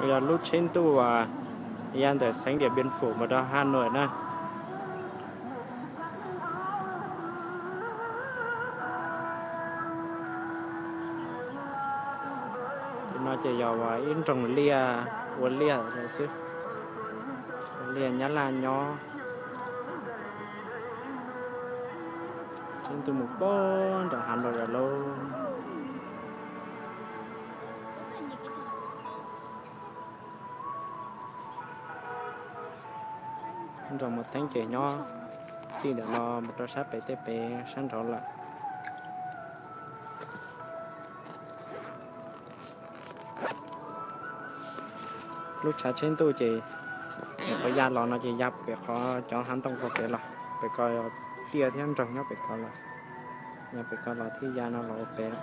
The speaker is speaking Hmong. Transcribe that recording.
Yog lub tsheb ntuj uas ya ntawm xeev Diam Npiam Fum mus rau Has Nois na. Tim no ces yog ib nroog liaj, ua liaj lawm xwb, ua liaj Nyab Laj nyob. Tsheb ntuj mus poob nram Has Nois lawm lauj. Nroog Mus Theeb ces nyob txij ntawm no mus rau sab pem tej pem sab nraud lawm. Lub tshav tsheb ntuj ces nyuam qhuav ya los no ces ya pem qhov cov hav ntoo qhov pem los, pem ko tiaj thiab nroog nyob pem ko los, ya pem ko los thiaj ya no los ua pem.